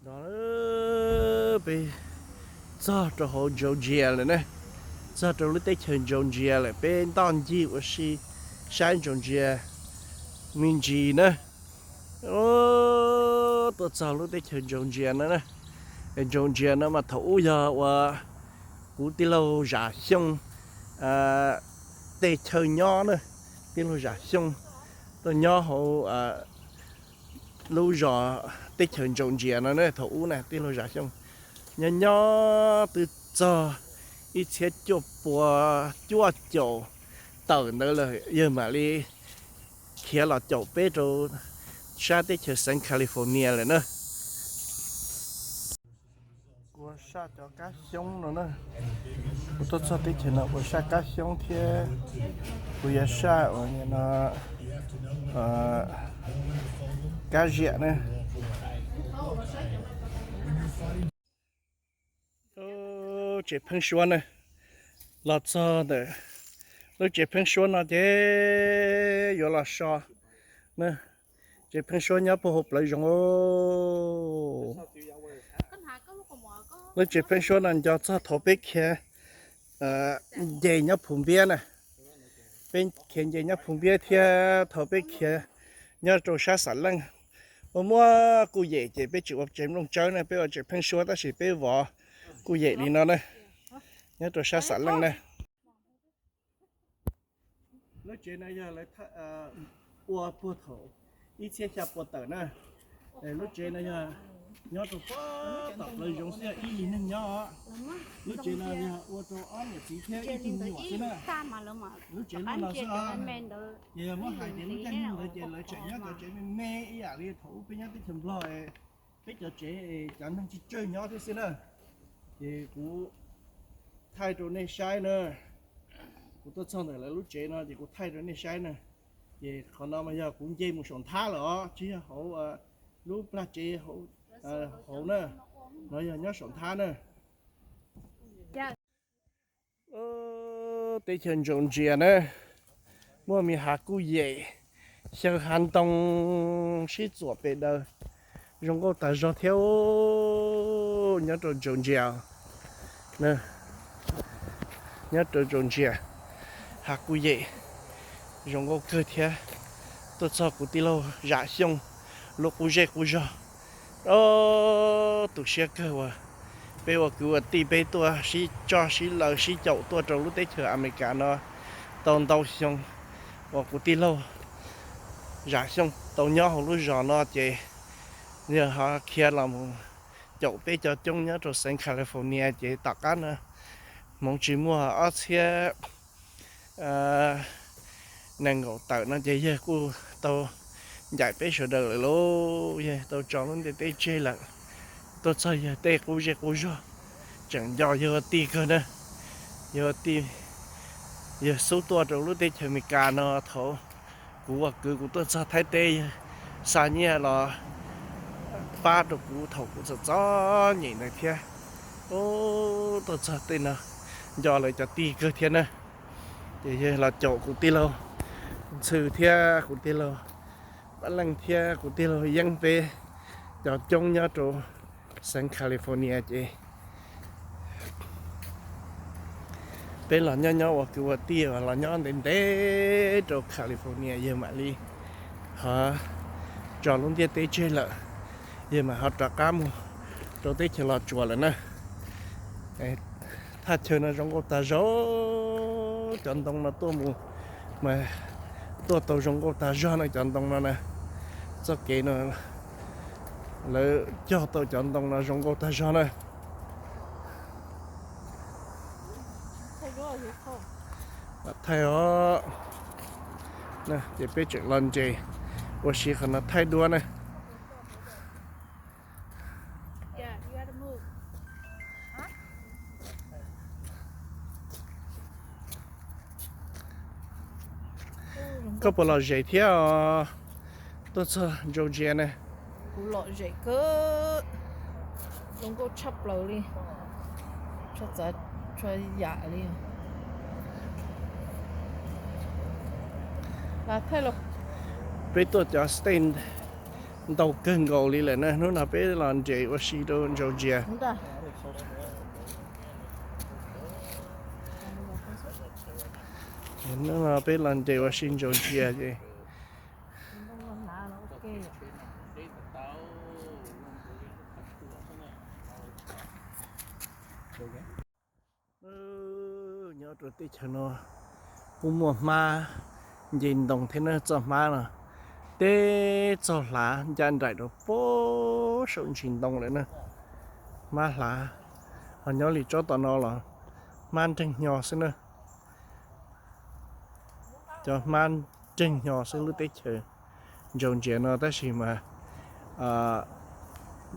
No peb txog rau hauv Georgia lawm na, txog rau lub teb chaws Georgia lawm, peb ntoj ncig ua si saib Georgia me ntsis na. Tuaj txog lub teb chaws Georgia no na. Georgia no mas thaum ub yog uas kuv tij laug Zam Xyooj tej chaw nyob na, tij laug Zam Xyooj tuaj nyob hauv lub zos teb chaws Georgia no na. Thaum ub na tij laug Zam Xyooj nyob nyob twb txog ib txhiab cuaj pua cuaj caum tawm ntawd lawm yawg mam li khiav los caum peb rau sab teb chaws xeev California lawm na. Kuv saj cov kab xyoob no na, kuv tuaj txog teb chaws no kuv saj kab xyoob thiab kuv yuav saj uas no kab ziam na. Tsev pheeb suab na, los txog ntawm lub tsev pheeb suab no ces yuav los so na. Tsev pheeb suab nyob puag hauv plawv zoov. Lub tsev pheeb suab no nco txog thaum peb khiav nce nyob Phum Npiab na. Peb khiav nce nyob Phum Npiab thiab thaum peb khiav nyob rau sab Xam Leej, ua muab kuj yem ces peb tsis ua tsev nplooj tsawb na, peb ua tsev pheeb suab tab sis peb vov kuj yem li no na, nyob rau sab Xam Leej na. Lub tsev no yog lawv ua puag thaum ib txhiab xya pua tawm na. Lub tsev no yog nyob rau puag tom plawv zoov xwb, yog ib yig neeg nyob. Lub tsev no yog ua rau ob niam txiv thiab ib tug me nyuam xwb na. Lub tsev loj no xwb os. Ces yog muab hais tias lub caij nyoog ntawd ces lawv tseem nyob cov tsev me me ib yam li thaum ub peb nyob teb chaws Nplog, peb cov tsev cov neeg tsawg tsawg nyob thiab xwb na. Ces kuv thaij rau nej saib na. Kuv tuaj txog ntawm lawv lub tsev no ces kuv thaij rau nej saib na. Ces qhov no mas yog kuv nce mus saum nthab lawm os, tsis yog hauv lub plag tsev hauv na, no yog nyob saum nthab na. Teb chaws Georgia na, muaj me hav kuj yem, xyaw hav ntoo sib txuam pes daws, zoo nkauj tas zog thiab. Nyob rau Georgia, nyob rau Georgia, hav kuj yem zoo nkauj kawg thiab. Tuaj txog kuv tij laug Zam Xyooj lub qub zej qub zog. Ob, tu siab kawg uas peb ua kwv ua tij peb tuaj sib tso sib laws sib caum tuaj rau lub teb chaws Amelikas no tau ntau xyoo, uas kuv tij laug Zam Xyooj tau nyob hauv lub zos no ces yog ho khiav los mus caum peb cov coob nyob rau xeev California ces tom qab no hmoov tsis muaj ob txhiab nees nkaum tawm no ces yawg kuj tau ncaim peb sawv daws lawm lauj, yawg tau tso lub ntiaj teb tseg lawm. Tuaj txog yawg tej qub zej qub zog, tseem nco yawg ua tij kawg na. Yawg ua tij, yawg xub tuaj rau lub teb chaws Amelikas no thaum kuv ua kwv kuv tuaj txog Thaib teb, yawg xa nyiaj los pab rau kuv thaum kuv txom txom nyem ntawd thiab. Tuaj txog tej no nco lawv cov tij kawg thiab na. Ces yawg los caum kuv tij laug Ntxhw thiab kuv tij laug Pab Leej thiab kuv tij laug Yeeb peb cov coob nyob rau xeev California ces peb los nyob nyob ua kwv ua tij los nyob ntev ntev rau California yawg mam li ho tso lub ntiaj teb tseg lawm, yawg mam ho rov qab mus rau teb chaws Los Tsuas lawm na. Thaj chaw no zoo nkauj tag zog, cov ntoo no tuaj mus mas tuaj tau zoo nkauj tag zog na cov ntoo no na. Txoj kev no lawv cog tau cov ntoo no zoo nkauj tag zog na. Thaij os. Ces peb tseem los ntses ua si qhov no thaij duab na. Koj puas lom zem thiab os? Tuaj txog Georgia ne. Kuv lom zem kawg, zoo nkauj tshaj plaws li, tshua txav tshua yam li. Peb tuaj cov state Ntau kawg nkaus li lawm na, hnub no peb los nres ua si rau Georgia. Hnub no peb los nres ua si Georgia ces nyob rau teb chaws no kuj muaj hmab nce ntoo thiab na, txoj hmab no teb txog hlav ncaj nraim rau puag saum ntsis ntoo lawm na. Hmab hlav, ho nyob li tsob tom no los hmab nreeg hnyo xwb na. Cov hmab nreeg hnyo xwb lub teb chaws Georgia no, tab sis mas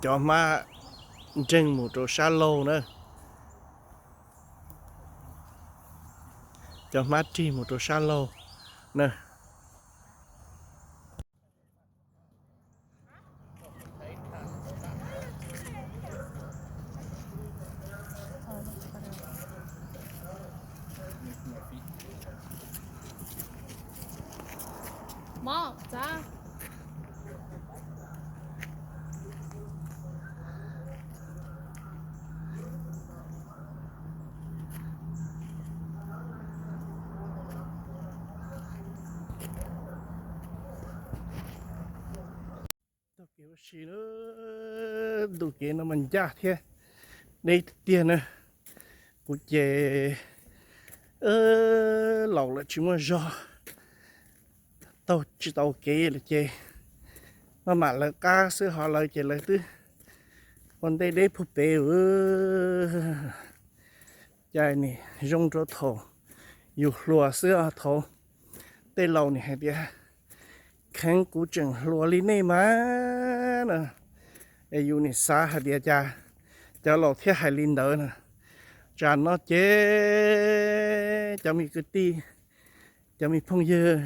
cov hmab nreeg mus rau sab laug na. Cov hmab rig mus rau sab laug na. Taug kev ua si na, ntu kev no mas ncaj thiab deb tiag tiag na. Kuv ces laus lawm tsis muaj zog, taug tsis tau kev lawm ces maj mam lawv qab xwb, ho lawv ces lawv twb ua ntej deb puag pem. Cas nim zoo rau thaum yus hluas xwb os. Thaum tej laus nim hais tias, kheev kuv tseem hluas li nej mas na. Es yus nim xav hais tias cas cov laus thiaj hais li ntawd na. Tsam no ces cov me kwv tij, cov me phooj ywg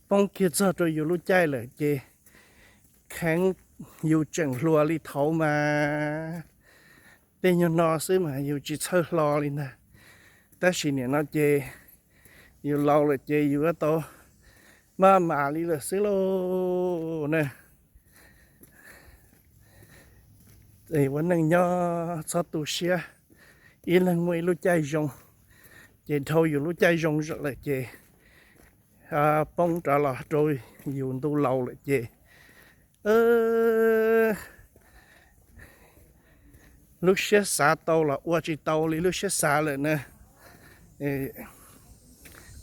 poob kiag txog rau yus lub caij lawm ces kheev yus tseem hluas li thaud mas. Tej nyuag no xwb mas yus tsis txhawj hlo li ntag, tab sis nim no ces yus laus lawm ces yus yuav tau maj mam li lawm xwb lauj na. Ua neej nyob txhob tu siab, ib leeg muaj ib lub caij zoo, ces dhau yus lub caij zoo lawm ces poob rov los rau yus ntu laus lawm ces lub siab xav tau los ua tsis tau li lub siab xav lawm na.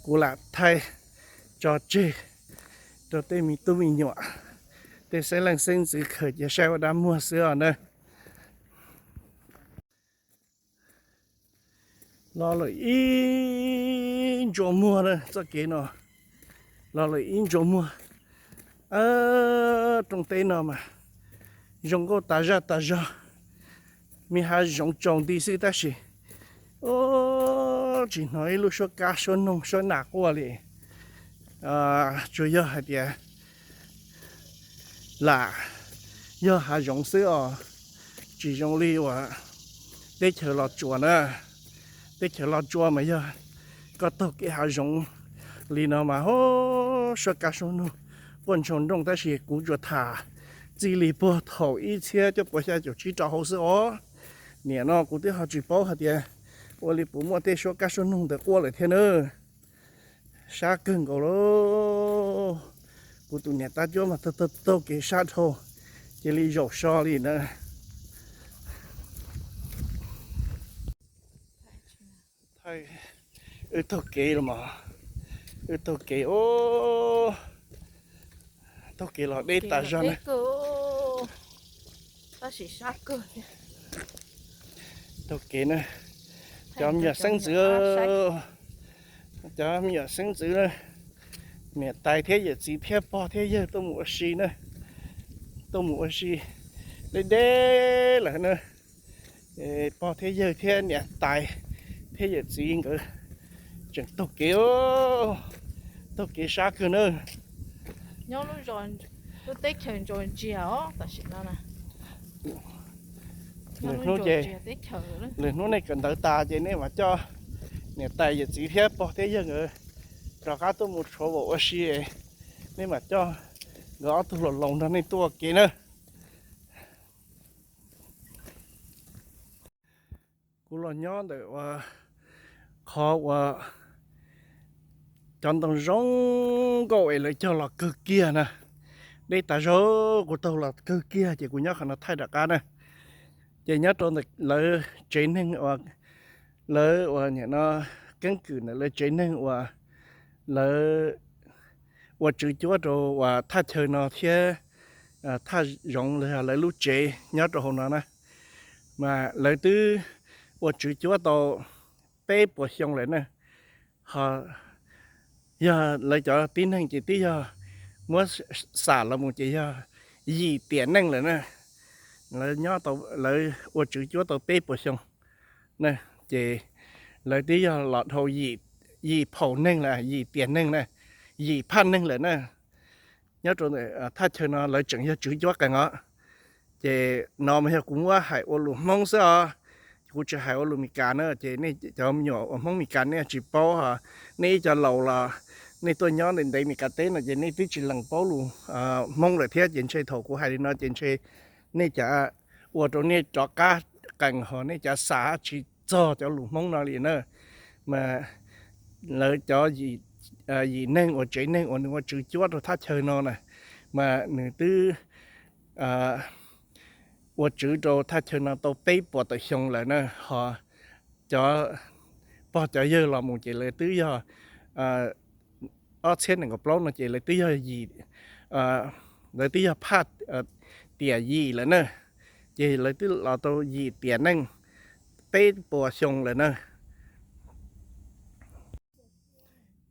Kuv lam thaij tso tseg rau tej me tub me nyuam, tej xeeb leej xeeb ntxwv khaws cia saib ua dab muag xwb os na. Los lawm ib ntsua muag na txoj kev no, los lawm ib ntsua muag. Rooj teb no mas zoo nkauj tas zaj tas zog, me hav zoov tsaus nti xwb tab sis tsis hnov ib lub suab kab suab noog suab nas quaj li. Tsuas yog hais tias lam yog hav zoov xwb os, tsis zoo li uas teb chaws Los Tsuas na. Teb chaws Los Tsuas mas yog koj taug kev hav zoov li no mas suab kab suab noog quaj ntshau nrooj, tab sis kuv tsuas tham txij li puag thaum ib txhiab cuaj puas xya caum tsib rau hauv xwb os. Nim no kuv twb ho tsis paub hais tias ua li puas muaj tej suab kab suab noog ntawd quaj lawm thiab na. Sab kawg nkaus lauj. Kuv tus niam tab cuab mas taug taug kev sab dhau, cia li zaum so li na. Wb taug kev los mas, wb taug kev, taug kev los deb tas zog na. Taug kev na, cov me nyuam xeeb ntxwv, cov me nyuam xeeb ntxwv na, niam tais thiab yawm txiv thiab pog thiab yawg tuaj mus ua si na, tuaj mus ua si deb deb lawm na. Pog thiab yawg thiab niam tais thiab yawm txiv nkawd tseem taug kev, taug kev sab kawg na. Nyob lub zos, lub teb chaws Georgia os tam sim no na. Lwm hnub ces, lwm hnub nej kawm ntawv tas ces nej mam coj niam tais yawm txiv thiab pog thiab yawg nkawd rov qab tuaj mus tshuav vaum ua si, nej mam coj Nkawd ob tug los laus nrog nej tuaj ua ke na. Kuv los nyob ntawm ua qhov uas cov ntoo zoo nkauj es lawv cog los kawg kiag na. Deb tas zog kuv taug los kawg kiag ces kuv nyob qhov no thaij rov qab na. Ces nyob rau ntawm lawv tsev neeg uas lawv uas nim no keeb kwm ntawm lawv tsev neeg uas lawv ua tswv cuab rau uas thaj chaw no thiab thaj zoov los yog lawv lub tsev nyob rau hauv no na, mas lawv twb ua tswv cuab tau peb puas xyoo lawm na. Ho yog lawv cov tib neeg ces twb yog muab xam los mus ces yog yim tiam neej lawm na. Lawv nyob tau, lawv ua tswv cuab tau peb puas xyoo na, ces lawv twb yog los dhau yim phaum neeg lawm, yim tiam neeg na, yim phaj neeg lawm na. Nyob rau thaj chaw no lawv tseem yog tswv cuab qees os. Ces no mas yog kuv muab hais ua lus Hmoob xwb os, kuv tsis hais ua lus Meskas na. Ces nej cov me nyuam uas Hmoob Meskas nej tsis paub os, nej ib co laus los nej tuaj nyob ntev ntev Meskas teb no ces nej twb tsis lees paub lus Hmoob lawm thiab. Ces ntshe thaum kuv hais li no ces ntshe nej cov ua rau nej rov qab qees ho nej cov xam tsis txog cov lus Hmoob no li na. Mas lawv cov yim neeg uas tsev neeg uas nws ua tswv cuab rau thaj chaw no na, mas nws twb ua tswv rau thaj chaw no tau peb puas tawm xyoo lawm na. Ho cov pog cov yawg los mus ces lawv twb yog ob txhiab nees nkaum plaub no ces lawv twb yog yim, lawv twb yog phaj tiam yim lawm na. Ces lawv twb los tau yim tiam neej, peb puas xyoo lawm na.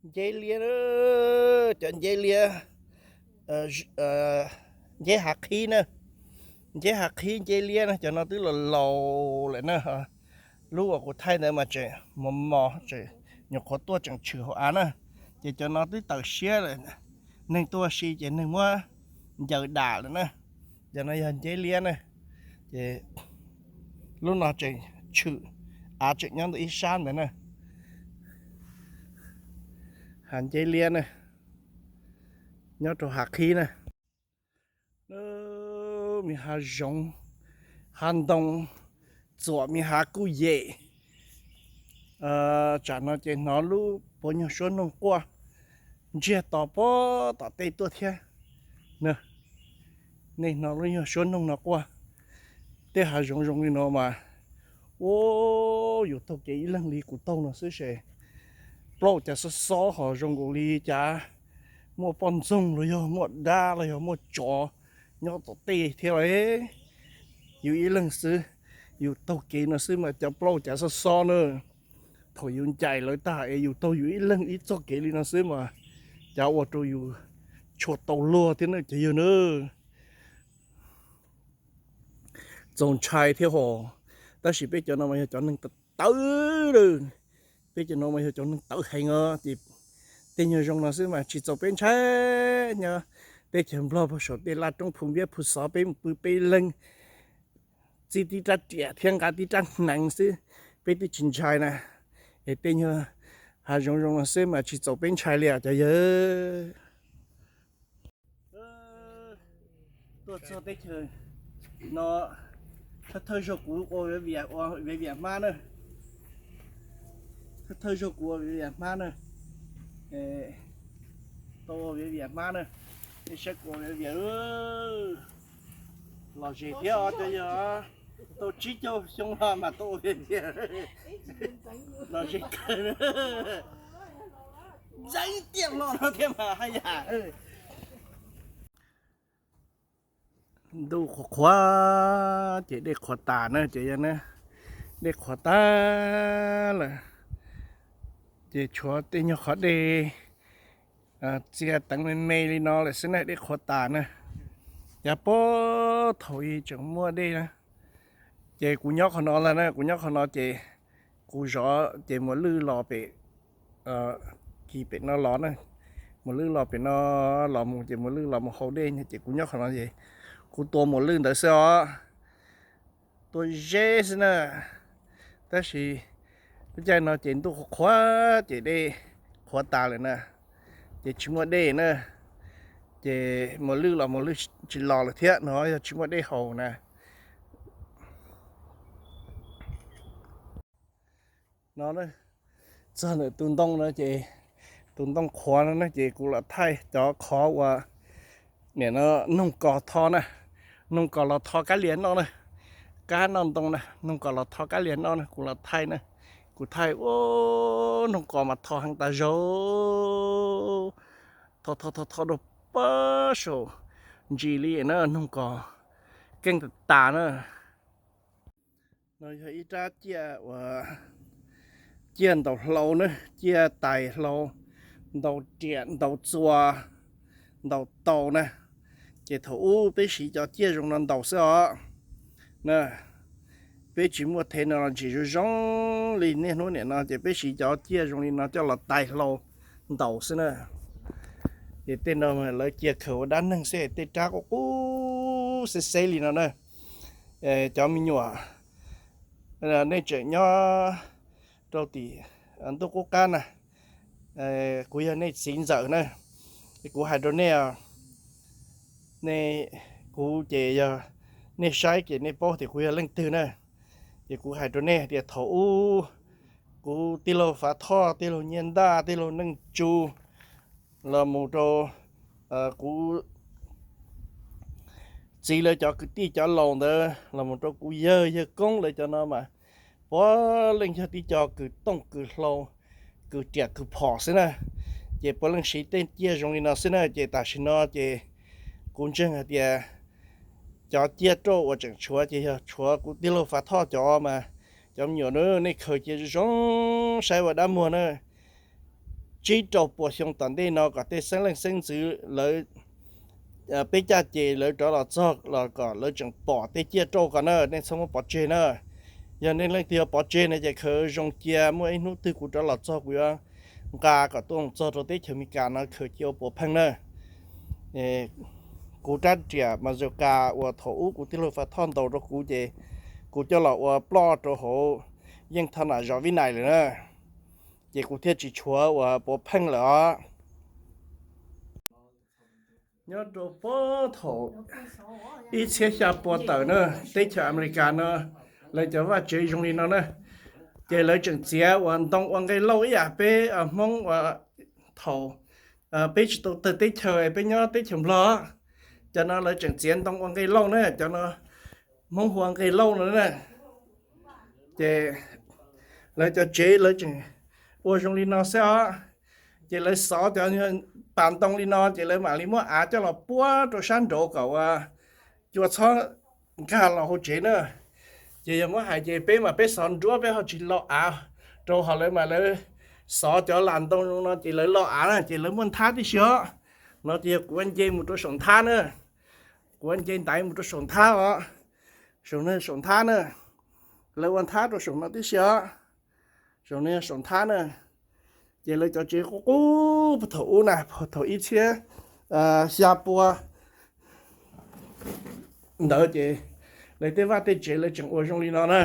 Nceb liab, cov nceb liab, nceb hav qhib na, nceb hav qhib nceb liab na, cov no twb los laus lawm na. Lub uas kuv thaij ntawd mas tseem mos mos, tseem nyuam qhuav tuaj tseem tshwm hauv av na. Ces cov no twb tawm siab lawm, neeg tuaj si ces neeg muab ncaws dam lawm na. Cov no yog nceb liab na. Ces lub no tseem tshwm, av tseem nyob ntawm ib sab ntawd na. Hav nceb liab na, nyob rau hav qhib na. Me hav zoov, hav ntoo, txuam me hav kuj yem. Tsam no ces hnov lub puav nyuag suab noog quaj ntsiag to puag tom tej tuaj thiab. Nej hnov lub nyuag suab noog no quaj. Tej hav zoov zoo li no mas, ua, yus taug kev ib leeg li kuv taug no xwb ces plaub cas xob xob ho zoo nkaus li cas muaj poj ntxoog los yog muaj dab los yog muaj tsov nyob tom tej thiab lauj. Yus ib leeg xwb, yus taug kev no xwb mas cov plaub cas xob xob na. Thaum yus ncaim lawv tag es yus taug yus ib leeg ib txoj kev li no xwb mas cas ua rau yus tshua tau luag thiab na cov yawg na. Txaus ntshai thiab hos, tab sis peb cov no mas yog cov neeg tawv tawv lawm. Peb cov no mas yog cov neeg tawv heev os, ces tej nyuag zoo no xwb mas tsis txaus peb ntshai. Nyob teb chaws Nplog puag saum tej laj roob phu npiab phu xov peb mus pw peb leeg, txib tib rab riam thiab nqa tib rab hneev xwb, peb twb tsis ntshai na. Es tej nyuag hav zoov zoo no xwb mas tsis txaus peb ntshai li os cov yawg. Tuaj txog teb chaws no, thawj thawj zaug kuv ua viav viam hmab na. Thawj thawj zaug kuv ua viav viam hmab na. Tau ua viav viam hmab na. Nej saib kuv ua viav viam, lom zem thiab os cov yawg. Tau tsib caug xyoo no mas tau ua viav viam, lom zem kawg. Ntxeev tiaj hlo no thiab mas haj yam. Ntuj qhuav qhuav ces dej qhuav tas na, ces yog na, dej qhuav tas lawm, ces tshuav tej nyuag qhov dej txia teev me me li no lawm xwb na, dej qhuav tas na. Yav puag thaum ub tseem muaj dej na, ces kuv nyob qhov no lawm na, kuv nyob qhov no ces kuv zov ces muas lwj los pem kis pem no los na, muas lwj los pem no los mus ces muas lwj los mus haus dej ces kuv nyob qhov no ces kuv tua muas lwj ntawd xwb os, tua zeb xwb na. Tab sis lub caij no ces ntuj qhuav qhuav ces dej qhuav tas lawm na, ces tsis muaj dej na, ces mos lwj los mos lwj tsis los lawm thiab no yog tsis muaj dej haus na. No, txog ntawm tus ntoo no ces, tus ntoo qhuav no na ces kuv los thaij cov qhov uas nim no noog kos tho na, noog kos los tho kab lias noj na, kab noj ntoo na, noog kos los tho kab lias noj na kuv los thaij na, kuv thaij ua noog kos mas tho heev tas zog, tho tho tho tho rau pab saum ntsis li na, noog kos keej tas tas na. No yog ib rab ciaj uas ciaj ntaus hlau na, ciaj tais hlau, ntaus riam ntaus txuas, ntaus taus na. Ces thaum ub peb siv cov ciaj zoo no ntaus xwb os. Na, peb tsis muaj thev no los ntsis zoo zoo li niaj hnub nim no ces peb siv cov ciaj zoo li no coj los tais hlau ntaus xwb na. Ces tej no lawv cia khaws ua dab neeg xwb, tej rab qub qub xeb xeb li no na. Cov me nyuam, nej tseem nyob rau tim ntuj qub qab na, kuv yog nej txiv ntxawm na, kuv hais rau nej, nej, kuv ces yog nej saib ces nej paub tias kuv yog leej twg na. Ces kuv hais rau nej tias thaum ub kuv tij laug Fav Thoj, tij laug Nyiaj Ntaj, tij laug Neej Tsu, los mus rau kuv txiv lawv cov kwv tij cov laus ntawd, los mus rau kuv yawg, yawg Koob lawv cov no mas puav leej yog tib co kws tooj kws hlau, kws riam kws phom xwb na. Ces puav leej siv tej ciaj zoo li no xwb na. Ces tam sim no ces kuv ntseeg hais tias cov ciaj rauj uas tseem tshuav ces yog tshuav kuv tij laug Fav Thoj cov mas, cov me nyuam na, nej khaws cia zoo zoo saib ua dab muag na. Tsib rau puas xyoo tom ntej no kom tej xeeb leej xeeb ntxwv lawv, peb caj ces lawv rov los txog los kom lawv tseem pom tej ciaj rauj ko na, nej txhob muab pov tseg na. Yog nej leej twg yuav pov tseg na ces khaws zoo cia, muaj ib hnub twg kuv rov los txog kuv yuav nqa kom tuaj txog rau teb chaws Amelikas no khaws cia ua puav pheej na. Kuv rab riam mazooka uas thaum ub kuv tij laug Fav Thoj ntaus rau kuv ces kuv coj los ua ploj rau hauv yeej tho nam zov Vib Nais lawm na, ces kuv thiaj tsis tshuav ua puav pheej lawm os. Nyob rau puag thaum ib txhiab xya pua tawm na, teb chaws Amelikas no lawv cov vaj tsev zoo li no na, ces lawv tseem txiav uas ntoo ua nqe lauj ib yam peb Hmoob uas thaum peb tsis tau tawg teb chaws peb nyob teb chaws Nplog, cov no lawv tseem txiav ntoo ua nqe lauj na, cov no Hmoob hu ua nqe lauj no na. Ces lawv cov tsev lawv tseem ua zoo li no xwb os. Ces lawv xov cov pas ntoo li no ces lawv mam li muab av coj los puab rau sab nraud kom ua cua txhob nkag los hauv tsev na. Ces yog muab hais ces peb mas peb xov nruab peb ho tsis lo av rau, ho lawv mas lawv xov cov las ntoo no ces lawv lo av na ces lawv muaj nthab tib si os. No ces yog kuv ua nce mus rau saum nthab na, kuv ua nce ntaiv mus rau saum nthab os. Saum no saum nthab na, lawv ua nthab rau saum no tib si os. Saum no saum nthab na, ces lawv cov tsev qub qub puag thaum ub na, puag thaum ib txhiab xya pua ntawd ces lawv tej vaj tej tsev lawv tseem ua zoo li no na.